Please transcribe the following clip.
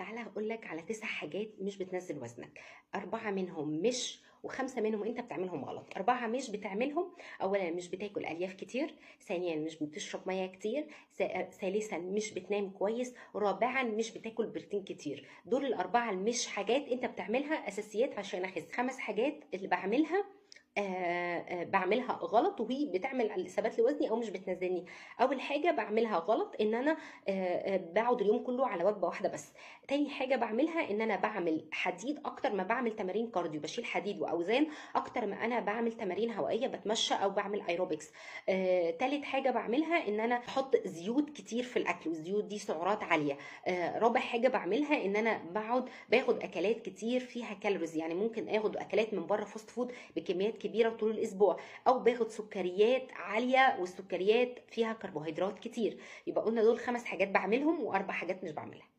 تعالى اقول لك على 9 حاجات مش بتنزل وزنك. 4 منهم مش، و5 منهم انت بتعملهم غلط. 4 مش بتعملهم: اولا مش بتاكل الياف كتير، ثانيا مش بتشرب مية كتير، ثالثا مش بتنام كويس، رابعا مش بتاكل بروتين كتير. دول ال4 المش حاجات انت بتعملها اساسيات عشان اخس. 5 حاجات اللي بعملها بعملها غلط وهي بتعمل ثبات لوزني او مش بتنزلني. اول حاجة بعملها غلط ان انا بقعد اليوم كله على وجبة واحدة بس. تاني حاجة بعملها ان انا بعمل حديد اكتر ما بعمل تمارين cardio، بشيل حديد واوزان اكتر ما انا بعمل تمارين هوائية، بتمشى او بعمل ايروبكس. تالت حاجة بعملها ان انا بحط زيوت كتير في الاكل، والزيوت دي سعرات عالية. رابع حاجة بعملها ان انا بقعد باخد اكلات كتير فيها calories، يعني ممكن اخد اكلات من بره fast food بكميات كبيرة طول الأسبوع، أو باخد سكريات عالية والسكريات فيها كربوهيدرات كتير. يبقى قلنا دول 5 حاجات بعملهم و4 حاجات مش بعملها.